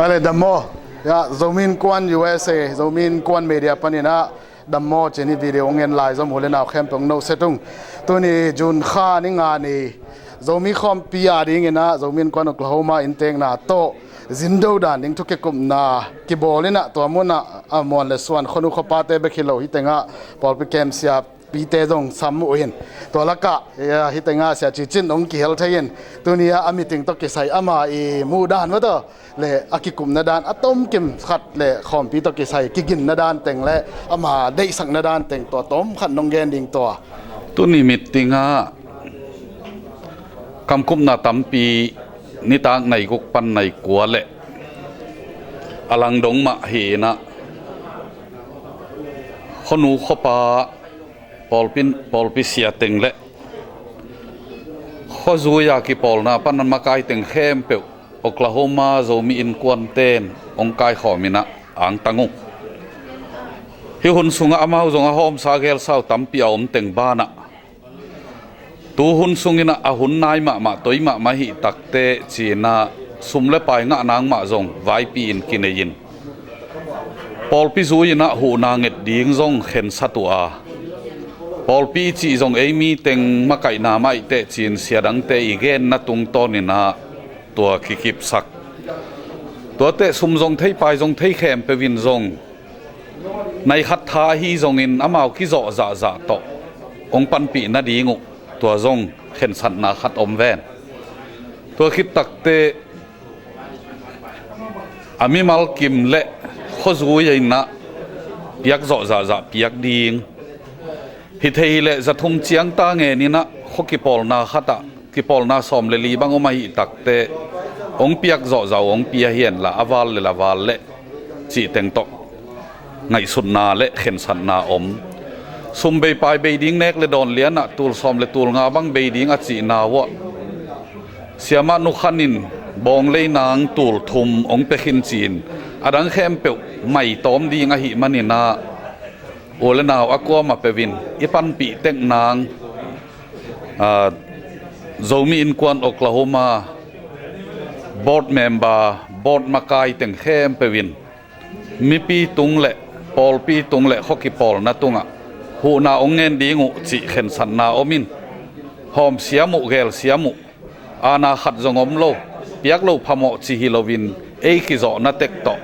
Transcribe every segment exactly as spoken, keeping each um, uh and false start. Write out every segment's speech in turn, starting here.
Ale, dam maw. Ya, Zomi Innkuan U S A, Zomi Innkuan Media panin ah dam maw ci-in hih video hong en lai Zomi u le nau khempeuh hong nusia tung. Tuni June kha ni nga ni, Zomi khawmpi a dingin ah Zomi Innkuan Oklahoma inntekna tawh zindo dan ding thukikupna kibawl in ah, tua mun ah a muan le suan khuanu khuapate bek hi lo, hih tengah pawlpi kem siapite zong sam uh in, tua lakah, eh, hih tengah Sia Ci Cin hong kihel thei in, tuni ah a meeting tawh kisai ama i muh dan maw tawh le a kikupna dan a tomkim khat le khawmpi tawh kisai kiginna dan teng le ama deihsakna dan teng tua tawm khat nong gen ding tua. Tuni meeting ah kamkupna tampi, nitak nai guk pan nai kua le a lang dong mah hi in ah, khuanu khuapa, pawlpi, pawlpi sia teng le khuazui a kipawlna pan makai teng khempeuh Oklahoma Zomi Innkuante in hong kaikhawm in ah angtang uh. Hih hun sungah amau zong a hawmsa gelsa uh tampi a om teng banah, tu hun sungin ah a hun nai mahmah, toi mahmah hih takteh ci-in ah sum le pai ngah nang mah zong vaipi in kinei in, pawlpi zui in ah huhna nget ding zong khensat uh a, pawlpi cih zong ei mi teng makaihna mah hi teh ci-in sia dangte i genna tungtawn in ah tua kikipsak. Tuate sum zong thei, pai zong thei khempeuh in zong nai khat tha ahi zongin amau kizawh zahzah tawh hong panpih nading uh, tua zong khensatna khat om ven. Tua khit takteh a mimal kim le khuazui in ah piak zawh zahzah piak ding. Hi thei hi leh za thum ciang ta ngen in ah khua kipawlna khat ah kipawlna sawm le li bang om ahih takteh hong piak zawhzah uh hong pia hi hen la, a val le la val le cih teng tawh ngaihsutna le khensatna om. Sum bei pai bei ding nek le dawn lian ah tul sawm le tul nga bang bei ding a cihna uh ah, Siamah Nu Khan in bawng lei nang tul thum hong pia khin ci-in, a dang khempeuh mai tawm ding ahih manin ah, u le nau a kuamah peuh in i panpih tek nang, ah, Zomi Innkuan Oklahoma board member, board makai teng khempeuh in mipi tung le pawlpi tung le khua kipawlna tungah huhna hong ngen ding uh cih khensatna om in, hawm siam uh, gel siam uh, aana khat zong om lo, piak loh phamawh ci hi loin ei kizawhna tek tawh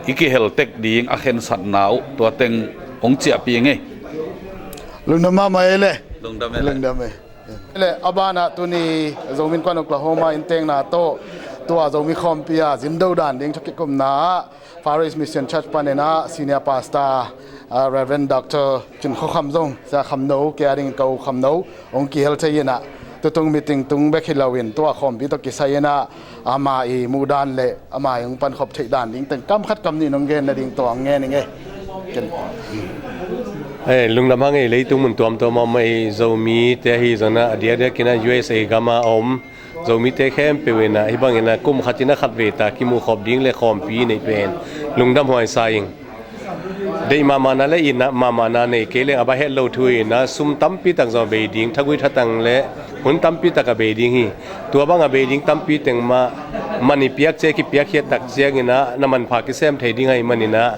i kihel tek ding a khensatna uh tua teng hong ciahpih ing ei. Lungdam mahmah ei le. Lungdam ei le. Lungdam ei. Le a banah tuni Zomi Innkuan Oklahoma inntekna tawh tua Zomi khawmpi a zindo dan ding thukikupna ah Far East Mission Church panin ah Senior Pastor, ah, Reverend Doctor Cin Khua Kham zong, Sia Kham No, kei a dingin ka u Kham No, hong kihel thei in ah, tutung meeting tung bek hi loin tua khawmpi tawh kisai in ah ama i muh dan le ama i hong pankhop theih dan ding teng kam khat kam nih nong gen nading tua hong ngen ing ei. Ken. Eh, lungdam hang ei, leitung mun tuamtuam a om ei Zomite ahi zongin ah, a diakdiakin ah U S A gam a om Zomite khempeuh in ah hih bangin ah kum khat in ah khatvei ta kimuhkhop ding le khawmpi neih pen lungdam huai sa ing. Deih mahmahna le itna mahmahna nei kei leng a bang het lo thu in ah sum tampi tak zong bei ding, thagui thatang le hun tampi tak a bei ding hi. Tua bang a bei ding tampi teng mah man i piak ciang, kipiakkhiat tak ciangin ah na manpha kisem thei ding ahih manin ah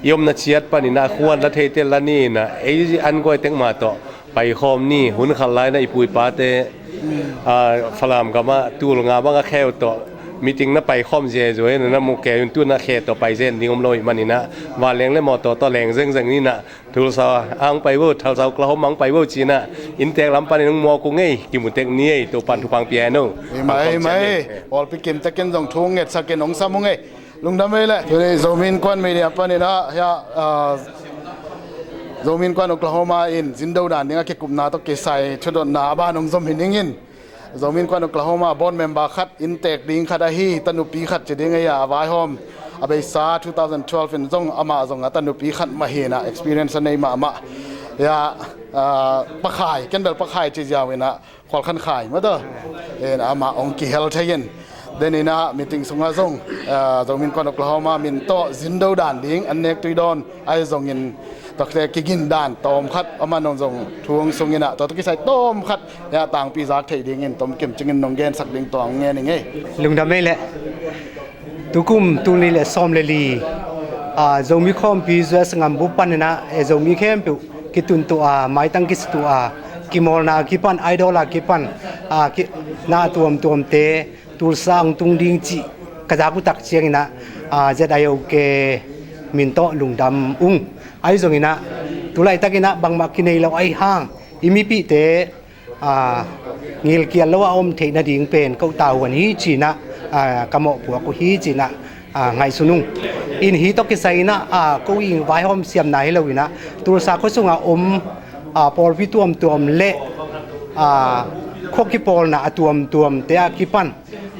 i omna ciat panin ah khuan la theite la ni in ah ei an guai tek mah tawh paikhawm ni. Hun khat lai-in ah i pu i pate, ah, Falam gamah tul nga bang a kheu tawh meeting na paikhawm ziahziah in ah na mu kei un, tu-in ah khe tawh pai zen ding om lo ahih manin ah vanleng le mawtaw tawh leng zengzeng ni in ah, Tulsa ang pai vo, Tulsa Oklahoma ang pai vo ci-in ah inntek lam panin hong muak ung ei, kimu tek ni ei, Topa'n thupha pia hen o. Ei mah, ei mah ei. Pawlpi kimtekin zong thu hong ngetsakin hong sam ung ei. Lungdam ei le. Tuni Zomi Innkuan Media panin ah, hia, ah, Zomi Innkuan Oklahoma in zindo dan ding a kikupna tawh kisai thudotna a ban hong zom hi ning in. Zomi Innkuan Oklahoma board member khat, inntek ding khat ahi, tanupi khat ci ding ei a, a vaihawm a beisa two thousand twelve in zong amah zong a tanupi khat mah hi in ah experience a nei mahmah. Hia, ah, Pa Khai, ken bel Pa Khai ci ziau in ah, Khualkhan Khai mah tawh in amah hong kihel thei in, den in ah meeting sungah zong, ah, Zomi Innkuan Oklahoma min tawh zindo dan ding an nek tui dawn ahi zongin, tuate kigin dan tawm khat amah nong zong thu hong sung in ah, tua tawh kisai tawm khat hia tangpi zak theih dingin tomkim cingin nong gensak ding tua hong ngen ing ei. Lungdam ei le. Tukum tul nih le sawm le li, a, Zomi khawmpi U S ngam bup panin ah, e, Zomi khempeuh kituntuah a, maitang kisiatuah a, kimawlna a kipan, idol a kipan, a, ki, na tuamtuamte Tulsa hong tung ding cih ka zak uh tak ciangin ah, a, Z I O K min tawh lungdam ung. Ahi zongin ah, tu laitakin ah bangmah kinei lo ahih hang, i mipihte, a, ngilkial lo a om theih nading pen ko tavuan hi ci-in ah, a, ka mawhpuak uh hi ci-in ah, a, ngaihsun ung. In hih tawh kisai-in ah, a, ko i vaihawm siamna hi lo-in ah, Tulsa khua sungah om, a, pawlpi tuamtuam le, a, khua kipawlna a tuamtuamte a kipan,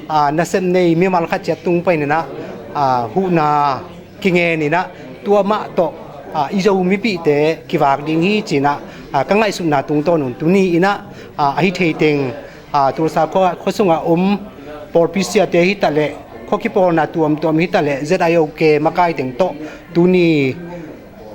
a, nasep nei mimal khat ciat tung panin ah, a, huhna kingen in ah, tua mah tawh, a, i Zo mipihte kivak ding hi ci-in ah, a, ka ngaihsutna tungtawn un tuni-in ah, a, ahi thei teng, a, Tulsa khua, khua sungah om pawlpi siate hi ta leh, khua kipawlna tuamtuam hi ta leh, Z I O K makai teng tawh tuni,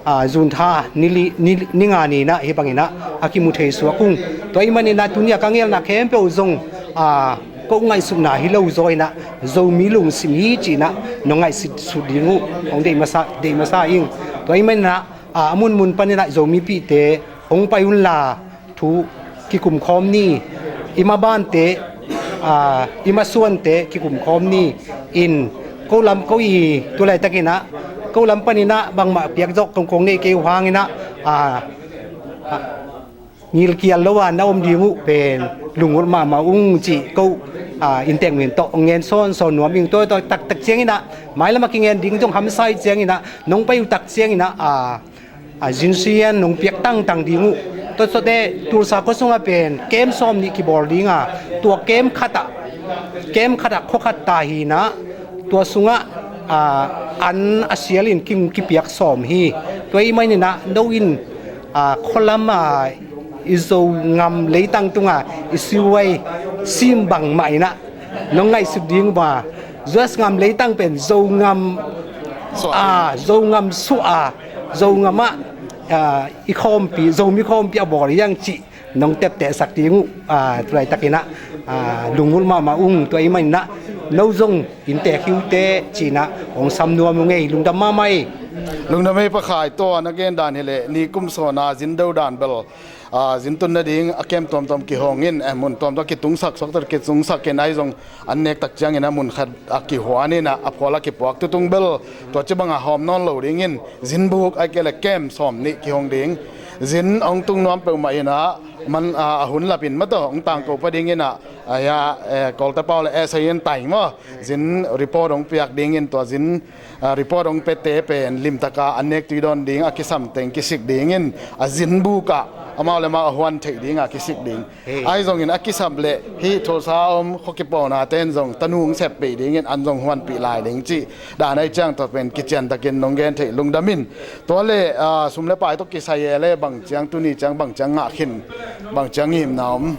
a, June tha ni li, ni, ni nga ni-in ah hih bangin ah a kimu thei suak ung. Tua ahih manin ah tuni-a ka ngelna khempeuh zong, a, ko ngaihsutna hi lo zaw-in ah, Zomi lungsim hi ci-in ah nong ngaihsut ding uh hong deih masa, deih masa ing. Tua ahih manin ah, a, a munmun panin ah Zo mipihte hong pai unla, thu kikumkhawm ni, i mabante, a, i masuante kikumkhawm ni. In ko lam, ko i tu laitakin ah, ko lam panin ah bangmah piak zawh kongkong neih kei uh hangin ah, a, a, ngilkial lo a na om ding uh pen lungulh mahmah ung cih ko, a, inntek min tawh hong ngen sawnsawn nuam ing. Tua, tua taktak ciangin ah, mailam a kingen ding zong hamsa ahih ciangin ah, nong pai uh tak ciangin ah, a, a, zinsian nong piak tangtang ding uh. Tua sawte Tulsa khua sungah pen camp sawm nih kibawl ding a, tua camp khatah, camp khatah khua khat ta hi-in ah, tua sungah, a, an a sialin ki, kipiak sawm hi. Tua ahih manin ah no in, a, khua lam a i Zo ngam leitang tungah i siuai sim bangmah in ah, nong ngaihsut ding uh a, U S ngam leitang pen Zo ngam, suah, a, Zo ngam suah a, Zo ngam ah, a, i khawmpi, Zomi khawmpi a bawl hi hang cih nong teptehsak ding uh, a, tu laitakin ah, a, lungulh mahmah ung. Tua ahih manin ah no zong inntek hi uh teh ci-in ah hong sam nuam ung ei. Lungdam mahmah ei. Lungdam ei Pa Khai. Tua na gen dan hi leh, nikum sawn a zin do dan bel, a, zin tun nading a camp tuamtuam kihong in, eh, mun tuamtuam kitungsak, suakta kitungsak in, ahi zong an nek tak ciangin ah mun khat a kihuan in ah, a phual a kipuak, tutung bel tua ci bangah hawm nawn lo dingin zin buk ahih kei leh camp sawm nih kihong ding. Zin hong tung nuam peuhmah in ah, man, a, a hun lapin mah tawh hong tangko pah dingin ah, a, ya, eh, Kawlte pau leh essay in tai maw, zin report hong piak dingin, tua zin, a, report hong piate pen limtaka an nek tui dawn ding a kisam teng kisik dingin, a zin bukah amau le amau a huan theih dingah kisik ding. Hei. Ahi zongin a kisam leh hih Tulsa a om khua kipawlnate in zong tanu hong sep pih dingin an zong huanpih lai ding cih dan ahih ciang, tua pen kiciantakin nong gen theih lungdam in. Tua leh, a, sum le pai tawh kisai e leh bang ciang, tuni ciang bang ciang ngah khin, bang ciang ngimna om?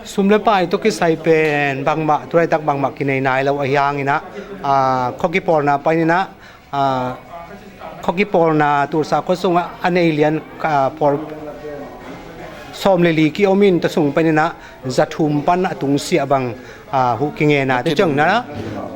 Sum le pai tawh kisai pen bangmah, tu laitak bangmah kinei nai lo ahih hangin ah, a, khua kipawlna panin ah, a, khua kipawlna Tulsa khua sungah a nei lian, a, pawl sawm le li ki-om in, tua sung panin ah za thum pan a tungsiah bang, a, huh kingen a, tua ciang na,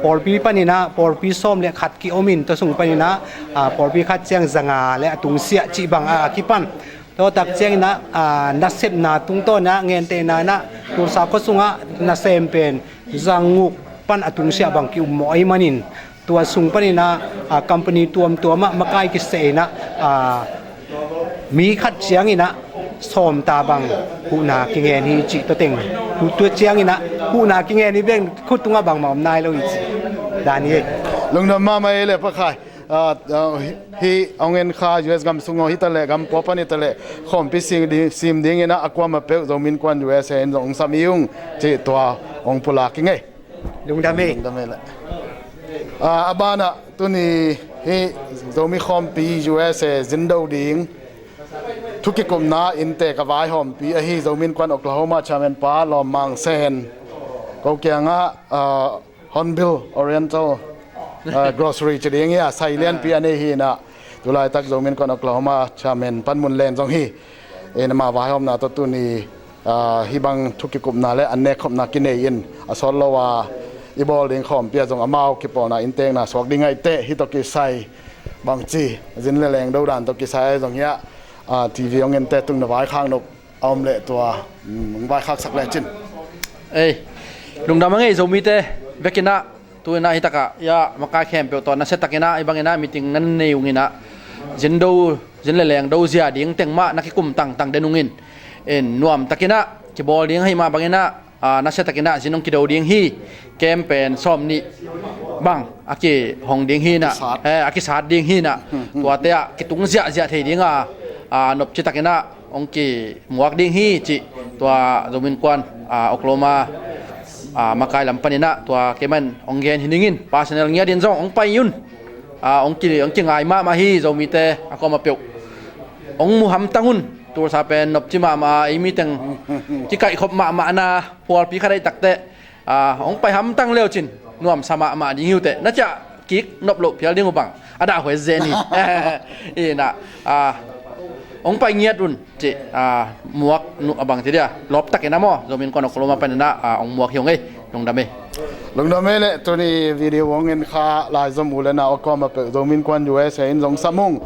pawlpi panin ah pawlpi sawm le khat ki-om in, tua sung panin ah, a, pawlpi khat ciang za nga le a tungsiah cih bang a kipan. Tua tak ciangin ah, a, nasepna tungtawn ah, ngentehna in ah, Tulsa khua sungah nasem pen za nguk pan a tungsiah bang ki-um mawh ahih manin, tua sung panin ah, a, company tuamtuam ah makai kiseh in ah, a, mi khat ciangin ah sawm ta bang huhna kingen hi cih tua teng. Tua ciangin ah huhna kingen hi, beng khut tungah bangmah om nai lo hi cih dan hi. Lungdam mahmah ei leh Pa Khai. A, a, hih, hih hong en kha U S gam sung aw hi ta leh, gam pua pan hi ta leh, khawmpi sim ding, sim dingin ah a kuamah peuh Zomi Innkuan U S A in zong hong sam hi ung cih tua hong pulak ing ei. Lungdam ei. Lungdam ei leh. A, a banah tuni hih Zomi khawmpi U S A zin do ding thu kikupna inntek a vaihawmpi ahi Zomi Innkuan Oklahoma chairman pa Lawm Mang Sen ko kiangah, a, Hornbill Oriental, a, Grocery ci ding hi a, sai lianpi a nei hi in ah, tu laitak Zomi Innkuan Oklahoma chairman panmun len zong hi. In, amah vaihawmna tawh tuni, a, hih bang thu kikupna le an nekkhopna kinei in, a sawt lo a, i bawl ding khawmpi ah zong amau kipawlna inntekna suak ding ahih teh hih tawh kisai bangci zin le leng do dan tawh kisai ahi zong hiah, ah, T V hong ente tung na vaikhak nop a om leh tua, mm, vaikhaksak lecin. Ei, lungdam a ngei Zomite vekinah tu inah hitakah ia makai khempeuh tawh nasiatakinah hih banginah meeting nan nei unginah zin do, zin le leng do zia ding teng mah na kikum tangtang den ungin, in nuamtakinah kibawl ding ahi mah banginah, ah, nasiatakinah zin hong kido ding hi. Camp pen sawm nih bang a kihong ding hinah, eh, a kisat ding hinah. Tuate ah kitung ziahziah thei dinga, ah, nopcitakinah hong kimuak ding hi cih tua Zomi Innkuan, ah, Oklahoma, ah, makai lam paninah tua keiman hong gen hi ningin, personal ngiatin zong hong pai un. Ah, hong ki, hong kingai mahmah hi Zomite a kawm a peuh. Hong mu hamtang un. Tulsa pen nopci mahmah a, ei miteng kikaihkhop mahmahna phualpi khat ahi takteh, ah, hong pai hamtang leucin nuamsa mahmah ding hi uh teh. Na ciah kik nop loh phial ding uh bang a dahhuai zen hi. Inah, ah, hong pai ngiat un cih, ah, muak nu a bang ci dia lawptakinah maw Zomi Innkuan Oklahoma paninah, ah, hong muak hi ung ei. Lungdam ei. Lungdam ei leh tuni video hong en kha laizom u le nau a kawm a peuh Zomi Innkuan U S A in zong sam ung.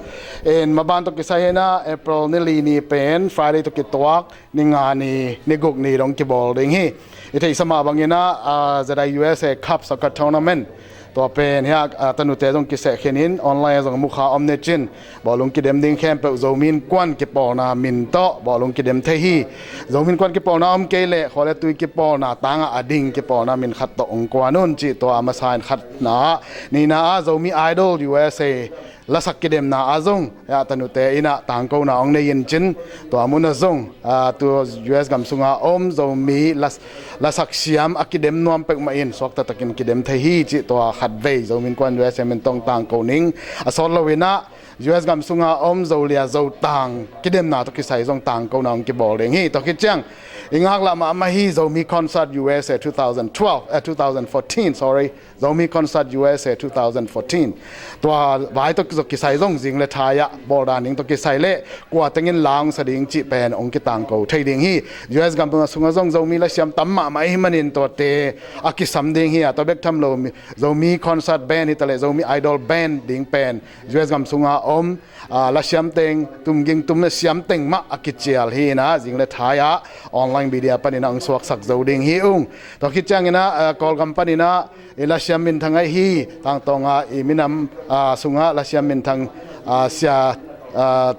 In maban tawh kisai hinah April ni li ni pen Friday tawh kituak ni nga ni, ni guk ni dong kibawl ding hi. I theihsa mah banginah, ah, Z I U S A Cup Soccer Tournament tua pen hiah, ah, tanute zong kiseh khinin online zong mukha om necin bawlung kidem ding khempeuh Zomi Innkuan kipawlna min tawh bawlung kidem thei hi. Zomi Innkuan kipawlna om kei leh khua le tui kipawlna tangah a ding kipawlna min khat tawh hong kuan un cih tua a masa in khatna ah. Nihna ah Zomi Idol U S A lasak kidemna ah zong, ah, tanute inah tangkona hong nei in cin tua munah zong, ah, tu U S gam sunga om Zomi las-, lasak siam a kidem nuam peuhmah in suakta takin kidem thei hi cih tua khatvei Zomi Innkuan U S A min tawh tangko ning. A sawt loinah U S gam sunga om Zolia Zotang kidemna tawh kisai zong tangkona hong kibawl ding hi. Tua khit ciang i ngaklah mahmah hi Zomi Concert U S A two thousand twelve, eh, two thousand fourteen, sorry. Zomi Concert U S A two thousand fourteen. Tua vai tawh zong kisai zong zing le thai ah bawl dan ding tawh kisai le kua tengin la hong sa ding cih pen hong kitangko thei ding hi. U S gam sunga zong Zomi lasiam tam mahmah ahih manin tuate a kisam ding hi a, tua bek tham lo mi, Zomi Concert Band hi taleh Zomi Idol Band ding pen U S gam sunga om, ah, lasiam teng, tumging tum lasiam teng mah a kicial hi inah zing le thai ah online media paninah hong suaksak zo ding hi ung. Tua khit cianginah, ah, Kawlgam paninah i lasiam minthang ahi hi, tangtawnga i minam, ah, sungah lasiam minthang, ah, Sia, ah,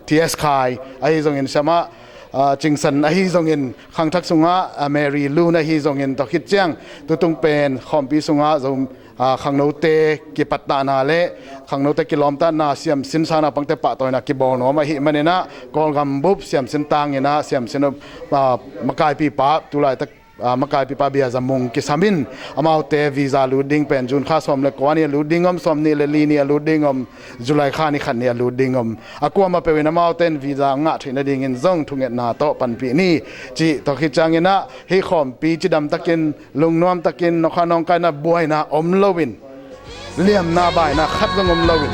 T S Khai ahi zongin, siamah, ah, Cingsan ahi zongin, khangthak sungah, ah, Mary Lun ahi zongin, tua khit ciang tutung pen khawmpi sungah Zo, ah, khangnote kipattahna le khangnote kilawmtatna siamsin sana pangte pahtawina kibawl nuam ahih maninah Kawlgam bup siamsin tanginah siamsin, ah, makaipipa tulaitak, ah, makaipipa Bia Za Mung kisam in amaute visa lut ding pen June kha sawm le kua ni a lut ding om, sawm nih le li ni a lut ding om, July kha ni khat ni a lut ding om. A kuamah peuh in amaute in visa ngah theih nadingin zong thungetna tawh panpih ni cih. Tua khit cianginah hih khawmpi cidamtakin, lungnuamtakin, nawkha nawngkaina buaina om loin, liamna baina khat zong om loin,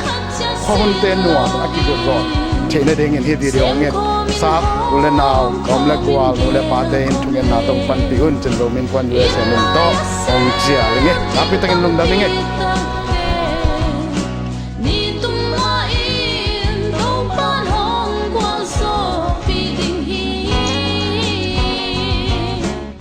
khuahunte nuam a kigutzawh theih nadingin hih video hong etsak u le nau, ka om le kual nu le pate in thungetna tawh panpih un cin Zomi Innkuan U S A min tawh hong cial ing e. Nakpi takin lungdam ing e.